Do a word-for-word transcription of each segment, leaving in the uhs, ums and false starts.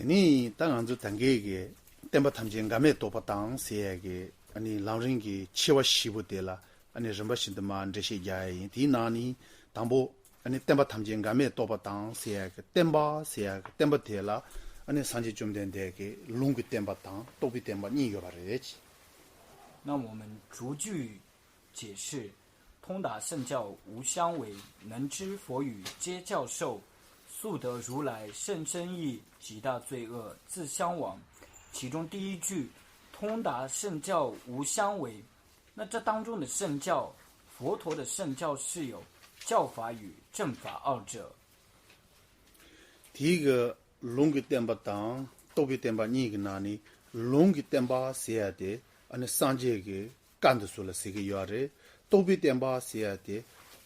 དེ་ནས་ད་ང་ཚོ་ད་གིན་གྱི་བསྟན་པ་ཐམས་ཅད་འགལ་མེད་རྟོགས་པ་དང་ཟེར་ཡ་གི་ཨ་ནི་ལམ་རིམ་གྱི་ཆེ་བ་བཞི་པོ་དེ་ལ་ཨ་ནི་རིམ་པ་བཞིན་དུ་མར་འགྲེལ་བཤད་རྒྱག་ཡ་ཡིན། དེའི་ནང་ནས་དང་པོ་ཨ་ནི་བསྟན་པ་ཐམས་ཅད་འགལ་མེད་རྟོགས་པ་དང་ཟེར་ཡ་གི་བསྟན་པ་ཟེར་ཡ་གི་བསྟན་པ་དེ་ལ་ཨ་ནི་སངས་རྒྱས་བཅོམ་ལྡན་འདས་ཀྱི་ལུང་གི་བསྟན་པ་དང་རྟོགས་པའི་བསྟན་པ་གཉིས་ཡོད་པ་རེད། 那我们逐句解释：通达圣教无相违，能知佛语皆教授，速得如来甚深意，极大罪恶自相亡。其中第一句，通达圣教无相违，那这当中的圣教，佛陀的圣教是有教法与正法二者。第一个 ལུང་གི་བསྟན་པ་དང་རྟོགས་པའི་བསྟན་པ་གཉིས་ཀྱི་ནང་ནས་ལུང་གི་བསྟན་པ་ཟེར་ཡ་དེ་ཨ་ནི་སངས་རྒྱས་ཀྱི་བཀའ་འདི་ཚོ་ལ་ཟེར་གྱི་ཡོད་རེད། རྟོགས་པའི་བསྟན་པ་ཟེར་ཡ་དེ་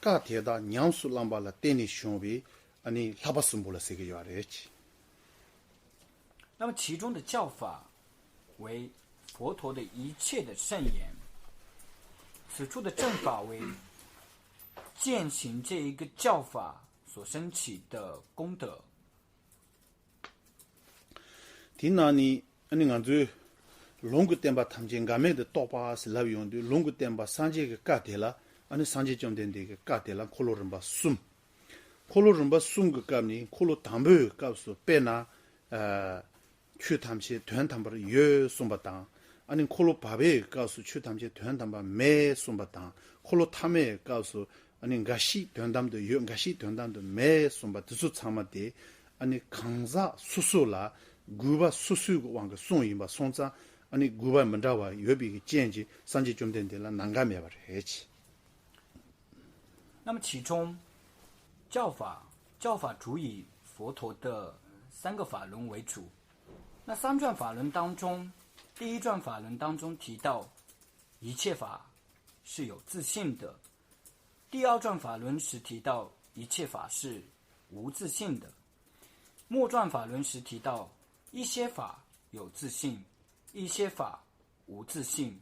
བཀའ་དེ་དག་ཉམས་སུ་བླངས་པ་ལ་བརྟེན་ནས་བྱུང་བའི་ཨ་ནི་བསླབ་པ་གསུམ་པོ་ལ་ཟེར་གྱི་ཡོད་རེད། 那么其中的教法为佛陀的一切的圣言，此处的正法为践行这一个教法所升起的功德。 དེའི་ནང་ནས་ཨ་ནི་ང་ཚོས་ལུང་གི་བསྟན་པ་ཐམས་ཅད་འགལ་མེད་དུ་རྟོགས་པ་ཟེར་ལབ་ཡོང་དུས་ལུང་གི་བསྟན་པ་སངས་རྒྱས་ཀྱི་བཀའ་དེ་ལ་ཨ་ནི་སངས་རྒྱས་བཅོམ་ལྡན་འདས་ཀྱི་བཀའ་དེ་ལ་འཁོར་ལོ་རིམ་པ་གསུམ། འཁོར་ལོ་རིམ་པ་གསུམ་གྱི་སྐབས་ནས་འཁོར་ལོ་དང་པོའི་སྐབས་སུ་དཔེར་ན་ཆོས་ཐམས་ཅད་དོན་དམ་པར་ཡོད་གསུངས་པ་དང་། ཨ་ནི་འཁོར་ལོ་བར་པའི་སྐབས་སུ་ཆོས་ཐམས་ཅད་དོན་དམ་པར་མེད་གསུངས་པ་དང་། འཁོར་ལོ་ཐ་མའི་སྐབས་སུ་ཨ་ནི་འགའ་ཞིག་དོན་དམ་དུ་ཡོད། འགའ་ཞིག་དོན་དམ་དུ་མེད་གསུངས་པ་དེ་ཚོ་ཚང་མ་དེ་ཨ་ནི་གང་ཟག་སོ་སོ་ལ་དགོས་པ་སོ་སོའི་དབང་གིས་གསུངས་ཡིན་པ་སོང་ཙང་། ཨ་ནི་དགོས་པ་མི་འདྲ་བ་ཡོད་པའི་རྐྱེན་གྱིས་སངས་རྒྱས་བཅོམ་ལྡན་འདས་ལ་ནང་འགལ་མེད་པ་རེད། 那么其中，教法教法主以佛陀的三个法轮为主。那三转法轮当中，第一转法轮当中提到，一切法是有自性的；第二转法轮时提到，一切法是无自性的；末转法轮时提到，一些法有自性，一些法无自性。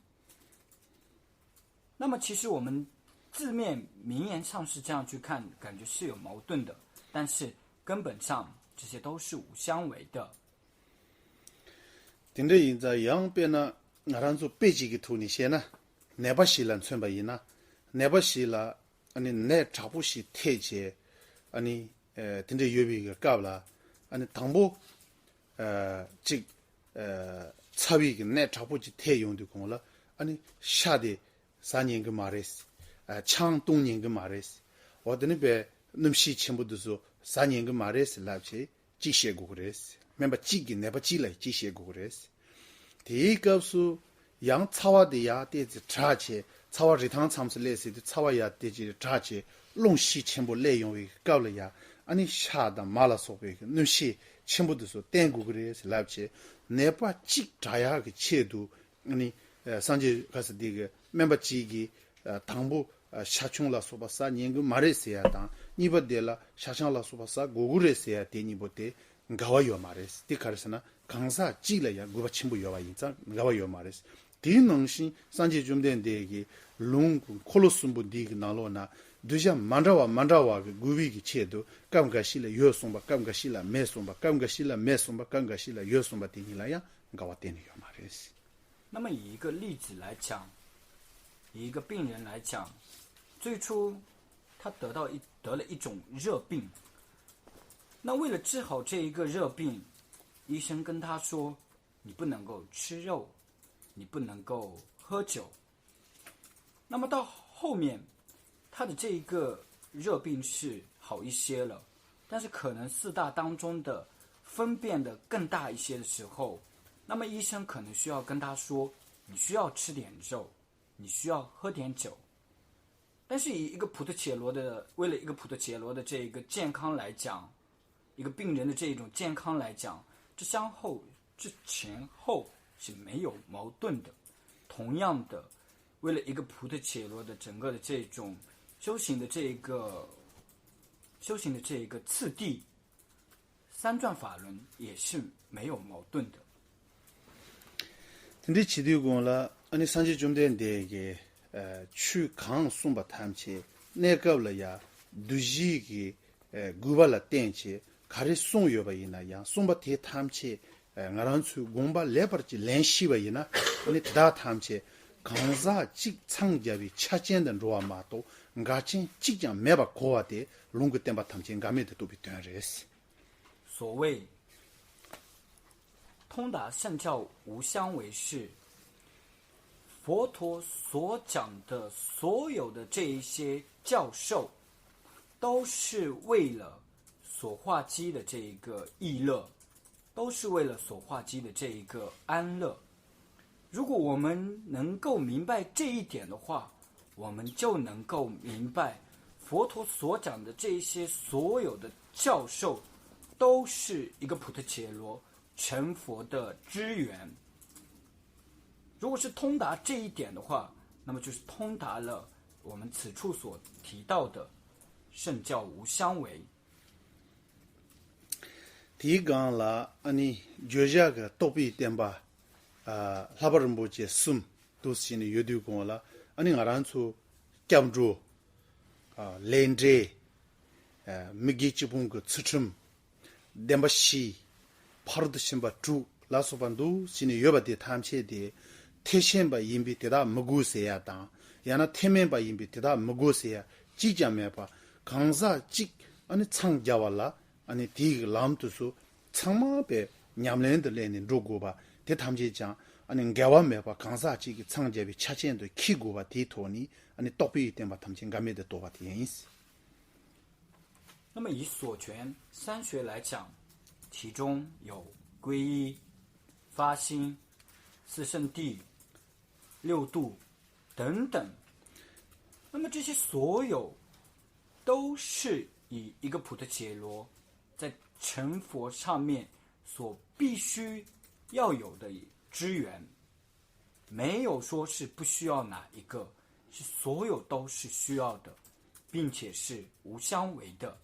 那么其实我们字面名言上是这样去看，感觉是有矛盾的，但是根本上这些都是无相违的。 དེ་འདྲ་ཡིན་ཙང་ཡང་དཔེར་ན་ང་རང་ཚོ་དཔེ་གཅིག་གི་ཐོག་ནས་བཤད་ན། ནད་པ་ཞིག་ལ་མཚོན་པ་ཡིན་ན། ནད་པ་ཞིག་ལ་ཨ་ནི་ནད་དྲག་པོ་ཞིག་ཐེབས་བྱས། ཨ་ནི་དེ་འདྲ་ཡོད་པའི་སྐབས་ལ་ཨ་ནི་དང་པོ་ཨ་གཅིག་ཨ་ཚ་བའི་གི་ནད་དྲག་པོ་ཅིག་ཐེབས་ཡོང་དུས་གོང་ལ་ཨ་ནི་ཤ་དེ་ཟ་ཉན་གི་མ་རེད། ཨ་ཆང་བཏུང་ཉན་གི་མ་རེད། འོ་དེ་ནི་པའི་སྣུམ་ཤས་ཆེན་པོ་འདི་ཚོ་ཟ་ཉན་གི་མ་རེད་ལབ་བྱས་གཅིག་བཤད་དགོས་གི་རེད། སྨན་པ་གཅིག་གིས་ནད་པ་གཅིག་ལ་གཅིག་བཤད་དགོས་གི་རེད། དེའི་སྐབས་སུ་ཡང་ཚ་བ་དེ་ཡར་བལྟས་ཚེ་དྲག་བྱས། ཚ་བ་རི་ཐང་མཚམས་སུ་སླེབས་ཟེར་དུས་ཚ་བ་ཡར་བལྟས་ཚེ་དྲག་བྱས། རླུང་ཤས་ཆེན་པོ་སླེབས་ཡོང་བའི་སྐབས་ལ་ཡང་ཨ་ནི་ཤ་དང་མར་ལ་སོགས་པའི་སྣུམ་ཤས་ཆེན་པོ་དེ་ཚོ་བསྟེན་དགོས་གི་རེད་ལབ་བྱས། ནད་པ་གཅིག་དྲག་ཡག་གི་ཆེད་དུ་ཨ་ནི་སངས་རྒྱས་ག་ས་འདི་གི་སྨན་པ་གཅིག་གིས་དང་པོ་ཤ་ཆུང་ལ་སོགས་པ་ཟ་ཉན་གི་མ་རེད་ཟེར་ཡ་དང་། གཉིས་པ་དེ་ལ་ཤ་ཆང་ལ་སོགས་པ་ཟ་དགོས་གི་རེད་ཟེར་ཡ་དེ་གཉིས་པོ་དེ་འགལ་བ་ཡོད་མ་རེད། དེ་ག་རེ་ཟེར་ན་གང་ཟག་གཅིག་ལ་ཡང་དགོས་པ་ཆེན་པོ་ཡོད་པ་ཡིན་ཙང་འགལ་བ་ཡོད་མ་རེད། དེའི་ནང་བཞིན་སངས་རྒྱས་བཅོམ་ལྡན་འདས་ཀྱི་ལུང་གི་འཁོར་ལོ་གསུམ་པོ་འདི་གི་ནང་ལོགས་ན་གདུལ་བྱ་མ་འདྲ་བ་མ་འདྲ་བ་གི་དགོས་པའི་གི་ཆེད་དུ་སྐབས་འགའ་ཞིག་ལ་ཡོད་གསུངས་པ། སྐབས་འགའ་ཞིག་ལ་མེད་གསུངས་པ། སྐབས་འགའ་ཞིག་ལ་མེད་གསུངས་པ། སྐབས་འགའ་ཞིག་ལ་ཡོད་གསུངས་པ་དེ་གཉིས་ལ་ཡང་འགལ་བ་གཏན་ནས་ཡོད་མ་རེད། 那么以一个例子来讲，以一个病人来讲，最初他得到一得了一种热病，那为了治好这一个热病，医生跟他说，你不能够吃肉，你不能够喝酒。那么到后面，他的这一个热病是好一些了，但是可能四大当中的分辨的更大一些的时候，那么医生可能需要跟他说，你需要吃点肉，你需要喝点酒。但是以一个普特伽罗的，为了一个普特伽罗的这一个健康来讲，一个病人的这一种健康来讲，这相后这前后是没有矛盾的。同样的，为了一个普特伽罗的整个的这种修行的这一个修行的这一个次第，三转法轮也是没有矛盾的。 དེ་འདྲའི་བྱེད་དུས་གོང་ལ་ཨ་ནི་སངས་རྒྱས་བཅོམ་ལྡན་འདས་ཀྱིས་ཆོས་གང་གསུངས་པ་ཐམས་ཅད་གནས་སྐབས་ལ་ཡང་གདུལ་བྱའི་གི་དགོས་པ་ལ་བརྟེན་བྱས། ག་རེ་གསུངས་ཡོད་པ་ཡིན་ན་ཡང་གསུངས་པ་དེ་ཐམས་ཅད་ང་རང་ཚོའི་དགོངས་པ་ལེགས་པར་ཅིག་ལེན་ཤེས་པ་ཡིན་ན། ཨ་ནི་དེ་དག་ཐམས་ཅད་གང་ཟག་གཅིག་འཚང་རྒྱ་བའི་ཆ་རྐྱེན་དུ་འགྲོ་བ་མ་གཏོགས་འགལ་རྐྱེན་གཅིག་ཀྱང་མེད་པར་གོ་བ་དེ་ལུང་གི་བསྟན་པ་ཐམས་ཅད་འགལ་མེད་དུ་རྟོགས་པའི་དོན་རེད། 所谓通达圣教无相违事，佛陀所讲的所有的这一些教授，都是为了所化机的这一个意乐，都是为了所化机的这一个安乐。如果我们能够明白这一点的话，我们就能够明白佛陀所讲的这一些所有的教授，都是一个普陀伽罗成佛的支援。如果是通达这一点的话，那么就是通达了我们此处所提到的圣教无相违。དེའི་སྒང་ལ་ཨ་ནི་བརྗོད་བྱ་གི་རྟོགས་པའི་བསྟན་པ། ལྷག་པ་རིན་པོ་ཆེ་གསུམ་དུ་ཕྱེ་ནས་ཡོད་དུས་གོང་ལ། ཨ་ནི་ང་རང་ཚོ་སྐྱབས་འགྲོ། ལས་འབྲས། མི་དགེ་བཅུ་སྤོང་གི་ཚུལ་ཁྲིམས། བདེན་པ་བཞི། ཕ་རོལ་ཏུ་ཕྱིན་པ་དྲུག་ལ་སོགས་པ་འདུ་བྱས་ནས་ཡོད་པ་དེ་ཐམས་ཅད་དེ་ཐེག་ཆེན་པ་ཡིན་པས་དེ་དག་མི་དགོས་ཟེར་ཡ་དང་། ཡང་ན་ཐེག་དམན་པ་ཡིན་པས་དེ་དག་མི་དགོས་ཟེར་ཡ་གཅིག་ཀྱང་མེད་པ། གང་ཟག་གཅིག་ཨ་ནི་འཚང་རྒྱ་བ་ལ་ཨ་ནི་དེའི་ལམ་དུ་སོ་ཚང་མ་པའི་ཉམས་ལེན་དུ་ལེན་ནས་འགྲོ་དགོས་པ་དེ་ཐམས་ཅད་ཀྱང་ཨ་ནི་འགལ་བ་མེད་པ་གང་ཟག་གཅིག་གིས་འཚང་རྒྱ་བའི་ཆ་རྐྱེན་དུ་འཁྱེར་དགོས་པ་དེའི་ཐོག་ནས་ཨ་ནི་རྟོགས་པའི་བསྟན་པ་ཐམས་ཅད་འགལ་མེད་དུ་རྟོགས་པ་དེ་ཡིན། 那么以所全三学来讲，其中有皈依、发心、四圣谛、六度等等。那么这些所有都是以一个普陀伽罗在成佛上面所必须要有的支援。没有说是不需要哪一个，是所有都是需要的，并且是无相违的。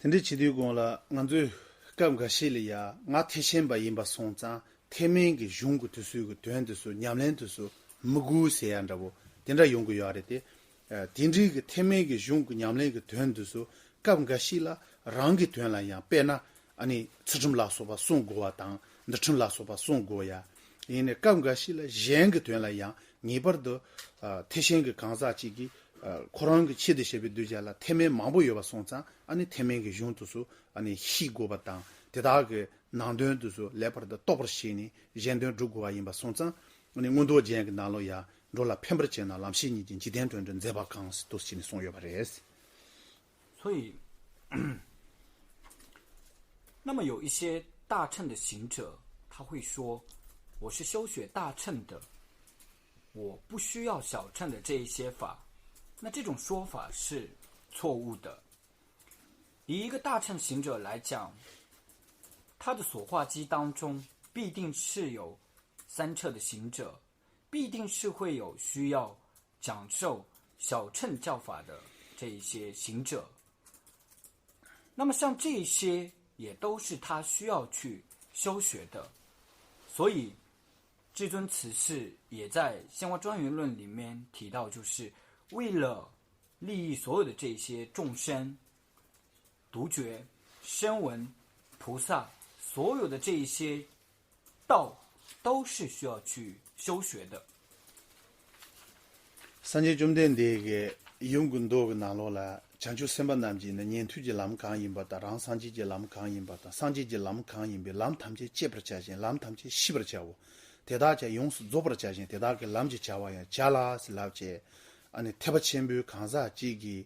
དེ་འདྲ་བྱེད་དུས་གོང་ལ་ང་ཚོས་སྐབས་འགའ་ཞིག་ལ་ཡ་ང་ཐེག་ཆེན་པ་ཡིན་པ་སོང་ཙང་ཐེག་དམན་གྱི་གཞུང་གི་དུས་ཚོད་ཀྱི་དོན་དུ་སུ་ཉམས་ལེན་དུ་སུ་མི་དགོས་ཟེར་ཡ་འདྲ་བོ་དེ་འདྲ་ཡོང་གི་ཡོད་རེད་དེ། དེ་འདྲའི་གི་ཐེག་དམན་གྱི་གཞུང་གི་ཉམས་ལེན་གྱི་དོན་དུ་སུ་སྐབས་འགའ་ཞིག་ལ་རང་གི་དོན་ལ་ཡང་དཔེར་ན། ཨ་ནི་ཚུལ་ཁྲིམས་ལ་སོགས་པ་སྲུང་དགོས་པ་དང་འདུལ་ཁྲིམས་ལ་སོགས་པ་སྲུང་དགོས་ཡ། ཡིན་ནའི་སྐབས་འགའ་ཞིག་ལ་གཞན་གྱི་དོན་ལ་ཡང་ངེས་པར་དུ་ཐེག་ཆེན་གྱི་གང་ཟག་ཅིག་གིས་ཁོ་རང་གི་ཆེད་དུ་བྱེད་པའི་གདུལ་བྱ་ལ་ཐེག་དམན་མང་པོ་ཡོད་པ་སོང་ཙང་ཨ་ནི་ཐེག་དམན་གྱི་གཞུང་དུ་སུ་ཨ་ནི་ཤེས་དགོས་པ་དང་དེ་དག་གི་ནང་དོན་དུ་སུ་ལེགས་པར་དུ་རྟོགས་པར་བྱས་ནས་གཞན་དོན་སྒྲུབ་དགོས་པ་ཡིན་པ་སོང་ཙང་ཨ་ནི་མངོན་རྟོགས་རྒྱན་གྱི་ནང་ལོགས་ཡ་འགྲོ་ལ་ཕན་པར་བྱེད་ན་ལམ་ཤེས་ཉིད་ཀྱི་འཇིག་རྟེན་དོན་དུ་མཛད་པ་གང་ཟེར་དུ་བྱས་ནས་གསུངས་ཡོད་པ་རེད། 所以，那么有一些大乘的行者，他会说：“我是修学大乘的，我不需要小乘的这一些法。”那这种说法是错误的。以一个大乘行者来讲，他的所化机当中必定是有三乘的行者，必定是会有需要讲授小乘教法的这一些行者。那么像这一些也都是他需要去修学的，所以至尊慈氏也在《现化庄严论》里面提到，就是为了利益所有的这些众生，独觉、声闻、菩萨，所有的这一些道都是需要去修学的。 སངས་རྒྱས་བཅོམ་ལྡན་འདས་ཀྱི་ཡུམ་གྱི་མདོ་གི་ནང་ལོགས་ལ་བྱང་ཆུབ་སེམས་དཔའ་རྣམས་ཀྱི་ནི་ཉན་ཐོས་ཀྱི་ལམ་གང་ཡིན་པ་དང་རང་སངས་རྒྱས་ཀྱི་ལམ་གང་ཡིན་པ་དང་སངས་རྒྱས་ཀྱི་ལམ་གང་ཡིན་པའི་ལམ་ཐམས་ཅད་སྤྱད་པར་བྱ་ཞིང་ལམ་ཐམས་ཅད་ཤེས་པར་བྱའོ། དེ་དག་ཀྱང་ཡོངས་སུ་རྫོགས་པར་བྱ་ཞིང་དེ་དག་གི་ལམ་གྱི་བྱ་བ་ཡང་བྱ་ལ་ཟེར་ལབ་བྱས། ཨ་ནི་ཐེག་པ་ཆེན་པོའི་གང་ཟག་གཅིག་གིས་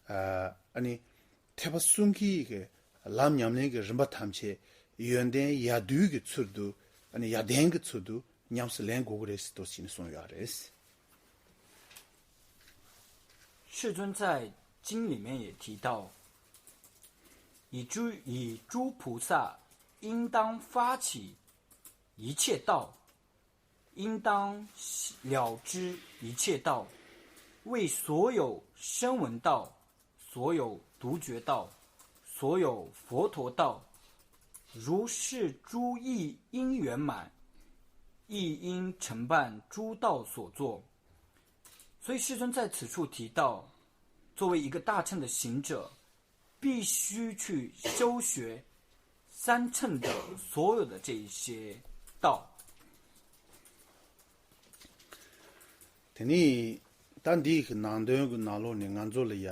ཨ་ནི། ཐེག་པ་གསུམ་གྱི་གི་ལམ་ཉམས་ལེན་གྱི་རིམ་པ་ཐམས་ཅད་ཡོན་ཏན་ཡར་ལྡོག་གི་ཚུལ་དུ་ཨ་ནི་ཡར་ལྡན་གྱི་ཚུལ་དུ་ཉམས་སུ་ལེན་དགོས་ཀྱི་རེད་ཟེར་དུ་ཕྱིན་གསུངས་ཡོད་རེད། 世尊在经里面也提到，以诸以诸菩萨应当发起一切道， 应当了知一切道，为所有声闻道、所有独觉道、所有佛陀道，如是诸意应圆满，亦应承办诸道所作。所以世尊在此处提到，作为一个大乘的行者，必须去修学三乘的所有的这一些道。 དེ་ནས་ད་འདིའི་ནང་དོན་གྱི་ནང་ལོགས་ནས་ང་ཚོ་ལ་ཡ་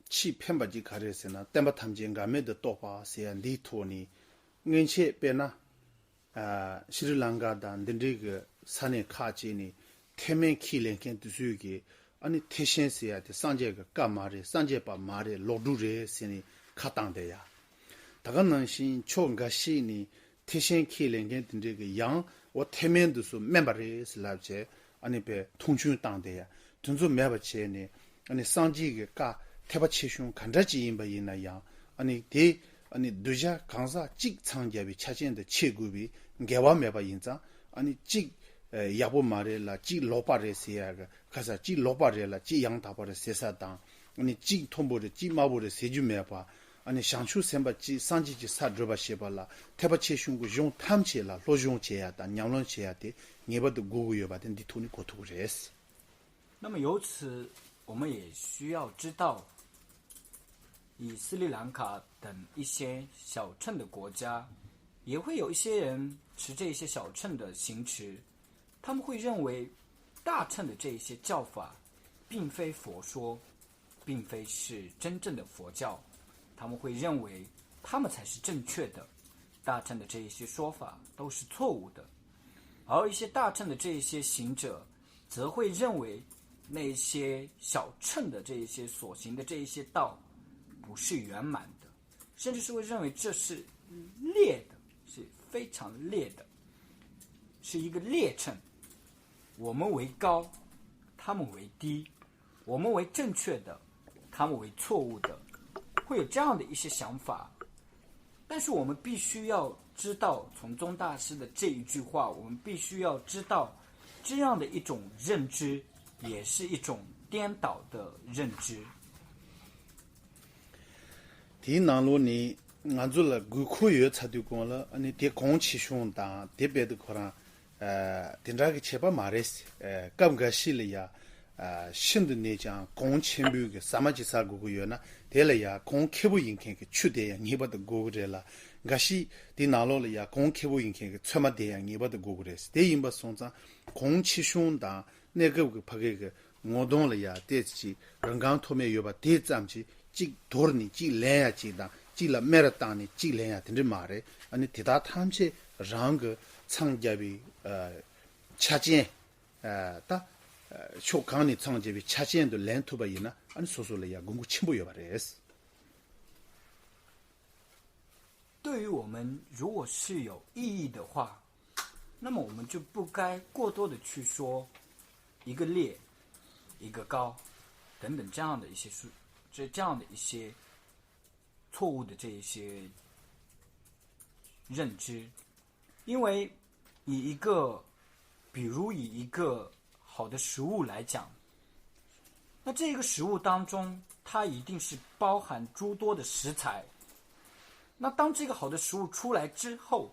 ཆེས་ཕན་པ་ཅིག་ག་རེ་ཟེར་ན། བསྟན་པ་ཐམས་ཅད་འགལ་མེད་དུ་རྟོགས་པ་ཟེར་ཡ་འདིའི་ཐོག་ནས་སྔོན་ཆད་དཔེར་ན། ཨ། ཤྲི་ལང་ཀ་དང་འདི་འདྲའི་གི་ས་གནས་ཁག་ཅིག་ནས་ཐེག་དམན་ཁས་ལེན་མཁན་དེ་ཚོས་ཀྱིས། ཨ་ནི་ཐེག་ཆེན་ཟེར་ཡ་དེ་སངས་རྒྱས་ཀྱི་བཀའ་མ་རེད། སངས་རྒྱས་པ་མ་རེད། ལོག་སྒྲུབ་རེད་ཟེར་ནས་ཁ་བཏང་བསྡད་ཡ། ད་ག་ནང་བཞིན་ཕྱོགས་འགའ་ཞིག་ནས་ཐེག་ཆེན་ཁས་ལེན་མཁན་དེ་འདྲས་ཀྱི་ཡང་འོ་ཐེག་དམན་དེ་ཚོ་དམན་པ་རེད་ཟེར་ལབ་བྱས། ཨ་ནི་དཔེ་མཐོང་ཆུང་བཏང་བསྡད་ཡ། དེ་ཚོ་མེད་པ་བྱས་ནས། ཨ་ནི་སངས་རྒྱས་ཀྱི་བཀའ་ཐེག་པ་ཆེ་ཆུང་ག་འདྲ་ཅིག་ཡིན་པ་ཡིན་ན་ཡང་། ཨ་ནི་དེ་ཨ་ནི་གདུལ་བྱ་གང་ཟག་གཅིག་འཚང་རྒྱ་བའི་ཆ་རྐྱེན་དུ་འཆད་དགོས་པའི་འགལ་བ་མེད་པ་ཡིན་ཙང་། ཨ་ནི་གཅིག་ཡག་པོ་མ་རེད་ལ་གཅིག་ལོག་པ་རེད་ཟེར་ཡ་གི་ག་ས། གཅིག་ལོག་པ་རེད་ལ་གཅིག་ཡང་དག་པ་རེད་ཟེར་ས་དང་། ཨ་ནི་གཅིག་མཐོན་པོ་རེད་གཅིག་དམའ་བོ་རེད་ཟེར་རྒྱུ་མེད་པ། ཨ་ནི་བྱང་ཆུབ་སེམས་དཔའ་གཅིག་སངས་རྒྱས་ཀྱི་ས་བགྲོད་པ་ཞེས་པ་ལ་ཐེག་པ་ཆེ་ཆུང་གི་གཞུང་ཐམས་ཅད་ལ་སློབ་སྦྱོང་བྱེད་ཡ་དང་ཉམས་ལེན་བྱེད་ཡ་དེ་ངེས་པར་དུ་དགོས་ཀྱི་ཡོད་པ་དེ་འདི་ཐོག་ནས་གོ་ཐུབ་ཀྱི་རེད། 那么由此，我们也需要知道，以斯里兰卡等一些小乘的国家，也会有一些人持这一些小乘的行持，他们会认为大乘的这一些教法，并非佛说，并非是真正的佛教，他们会认为他们才是正确的，大乘的这一些说法都是错误的。而一些大乘的这一些行者，则会认为那些小乘的这一些所行的这一些道不是圆满的，甚至是会认为这是劣的，是非常劣的，是一个劣乘。我们为高，他们为低，我们为正确的，他们为错误的，会有这样的一些想法。但是我们必须要知道，从宗大师的这一句话，我们必须要知道，这样的一种认知也是一种颠倒的认知。 དེའི་ནང་ལོགས་ནས་ང་ཚོ་ལ་དགོས་མཁོ་ཡོད་ཚར་དུས་གོང་ལ། ཨ་ནི་དེ་གོང་ཆེ་ཆུང་དང་དེ་རྦད་དེ་ཁོ་རང་ཨ་དེ་འདྲ་གི་ཁྱད་པར་མ་རེད། ཨ་སྐབས་འགའ་ཞིག་ལ་ཡ་ཨ་ཤིན་ཏུ་ནས་ཀྱང་གོང་ཆེན་པོའི་གི་ཟ་མ་ཅིག་ཟ་དགོས་ཀྱི་ཡོད་ན། དེ་ལ་ཡ་གོང་ཁེ་པོ་ཡིན་མཁན་གི་ཆུ་དེ་ཡང་ངེས་པར་དུ་དགོས་ཀྱི་རེད་ལ། འགའ་ཞིག་དེའི་ནང་ལོགས་ལ་ཡ་གོང་ཁེ་པོ་ཡིན་མཁན་གི་ཚོད་མ་དེ་ཡང་ངེས་པར་དུ་དགོས་ཀྱི་རེད། དེ་ཡིན་པ་སོང་ཙང་གོང་ཆེ་ཆུང་དང་གནས་སྐབས་ཀྱི་ཕ་གི་གི་ངོ་གདོང་ལ་ཡ་ཏོག་ཙམ་ཅིག་རང་གང་ཐོགས་མེད་ཡོད་པ་དེ་ཙམ་གྱིས་གཅིག་དོར་ནས་གཅིག་ལེན་ཡ་གཅིག་དང་། གཅིག་ལ་སྨད་ར་བཏང་ནས་གཅིག་ལེན་ཡ་དེ་འདྲ་མ་རེད། ཨ་ནི་དེ་དག་ཐམས་ཅད་རང་གི་འཚང་རྒྱ་བའི་ཨ་ཆ་རྐྱེན། ཨ་ད་ཨ་ཕྱོགས་གང་ནས་འཚང་རྒྱ་བའི་ཆ་རྐྱེན་དུ་ལེན་ཐུབ་པ་ཡིན་ན། ཨ་ནི་སོ་སོ་ལ་ཡ་དགོས་མཁོ་ཆེན་པོ་ཡོད་པ་རེད། 对于我们如果是有意义的话，那么我们就不该过多的去说一个劣、一个高等等这样的一些数，这这样的一些错误的这一些认知，因为以一个，比如以一个好的食物来讲，那这个食物当中，它一定是包含诸多的食材。那当这个好的食物出来之后，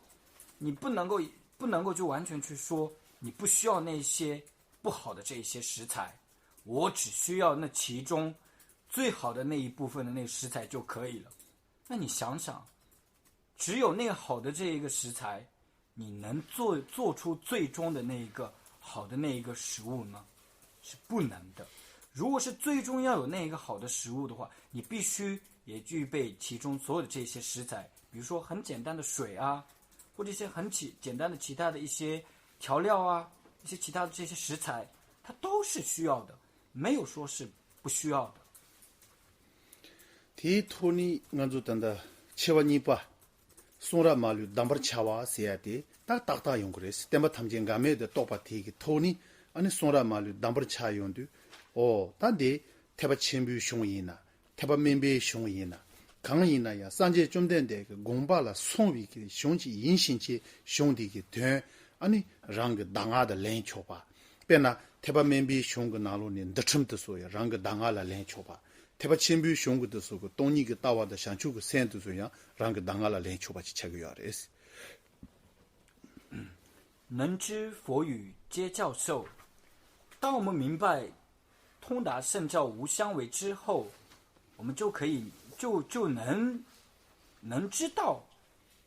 你不能够不能够就完全去说你不需要那些不好的这一些食材，我只需要那其中最好的那一部分的那个食材就可以了。那你想想，只有那个好的这一个食材，你能做做出最终的那一个好的那一个食物吗？是不能的。如果是最终要有那一个好的食物的话，你必须也具备其中所有的这些食材，比如说很简单的水啊，或者一些很简简单的其他的一些调料啊，一些其他的这些食材，它都是需要的，没有说是不需要的。 དེའི་ཐོག་ནས་ང་ཚོ་ད་ལྟ་ཆེ་བ་གཉིས་པ། གསུང་རབ་མ་ལུས་གདམས་པར་བྱ་བ་ཟེར་ཡ་དེ་ད་ཏག་ཏག་ཡོང་གི་རེད། བསྟན་པ་ཐམས་ཅད་འགལ་མེད་དུ་རྟོགས་པ་དེ་གི་ཐོག་ནས། ཨ་ནི་གསུང་རབ་མ་ལུས་གདམས་པར་བྱ་ཡོང་དུས། ཨོ་ད་འདི་ཐེག་པ་ཆེན་པོའི་གཞུང་ཡིན་ན། ཐེག་པ་དམན་པའི་གཞུང་ཡིན་ན། གང་ཡིན་ན་ཡང་སངས་རྒྱས་བཅོམ་ལྡན་འདས་ཀྱི་དགོངས་པ་ལ་སོང་བའི་གི་གཞུང་ཅིག་ཡིན་ཕྱིན་ཆད། གཞུང་དེ་གི་དོན་ཨ་ནི་རང་གི་གདམས་ངག་དང་ལེན་ཆོག་པ། དཔེར་ན་ཐེག་པ་དམན་པའི་གཞུང་གི་ནང་ལོགས་ནས་འདུལ་ཁྲིམས་དེ་ཚོ་ཡང་རང་གི་གདམས་ངག་ལ་ལེན་ཆོག་པ། ཐེག་པ་ཆེན་པོའི་གཞུང་གི་དེ་ཚོ་གི་སྟོང་ཉིད་ཀྱི་ལྟ་བ་དང་བྱང་ཆུབ་ཀྱི་སེམས་དེ་ཚོ་ཡང་རང་གི་གདམས་ངག་ལ་ལེན་ཆོག་པ་ཅིག་ཆགས་ཀྱི་ཡོད་རེད། 能知佛语皆教授。当我们明白通达圣教无相违之后，我们就可以就就能能知道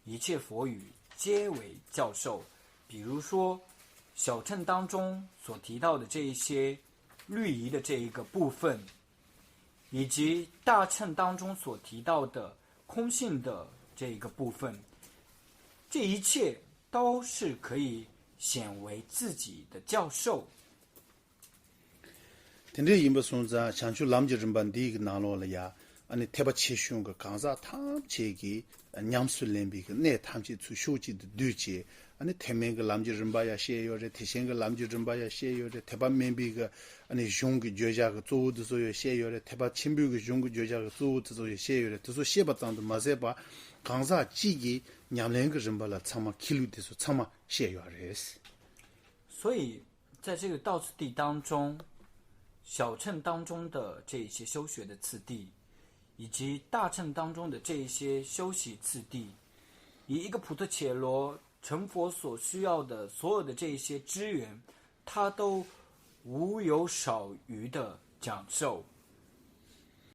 一切佛语皆为教授。比如说，小乘当中所提到的这一些律仪的这一个部分，以及大乘当中所提到的空性的这一个部分，这一切都是可以显为自己的教授。 དེ་འདྲ་ཡིན་པ་སོང་ཙང་བྱང་ཆུབ་ལམ་གྱི་རིམ་པ་འདིའི་གི་ནང་ལོགས་ལ་ཡ། ཨ་ནི་ཐེག་པ་ཆེ་ཆུང་གི་གང་ཟག་ཐམས་ཅད་ཀྱིས་ཉམས་སུ་ལེན་པའི་གི་གནས་ཐམས་ཅད་ཚུར་ཕྱོགས་གཅིག་ཏུ་བསྡུས་བྱས། ཨ་ནི་ཐེག་དམན་གྱི་ལམ་གྱི་རིམ་པ་ཡ་བཤད་ཡོད་རེད། ཐེག་ཆེན་གྱི་ལམ་གྱི་རིམ་པ་ཡ་བཤད་ཡོད་རེད། ཐེག་པ་དམན་པའི་གི་ཨ་ནི་གཞུང་གི་བརྗོད་བྱ་གི་གཙོ་བོ་དེ་ཚོ་ཡ་བཤད་ཡོད་རེད། ཐེག་པ་ཆེན་པོའི་གི་གཞུང་གི་བརྗོད་བྱ་གི་གཙོ་བོ་དེ་ཚོ་ཡ་བཤད་ཡོད་རེད། དེ་ཚོ་བཤད་པ་ཙམ་དུ་མ་ཟད་པ། གང་ཟག་གཅིག་གིས་ཉམས་ལེན་གྱི་རིམ་པ་ལ་ཚང་མ་ཁས་ལེན་དེ་ཚོ་ཚང་མ་བཤད་ཡོད་རེད། 所以，在这个道次第当中，小乘当中的这一些修学的次第，以及大乘当中的这一些修习次第，以一个普特伽罗成佛所需要的所有的这一些资源，他都无有少余的讲授。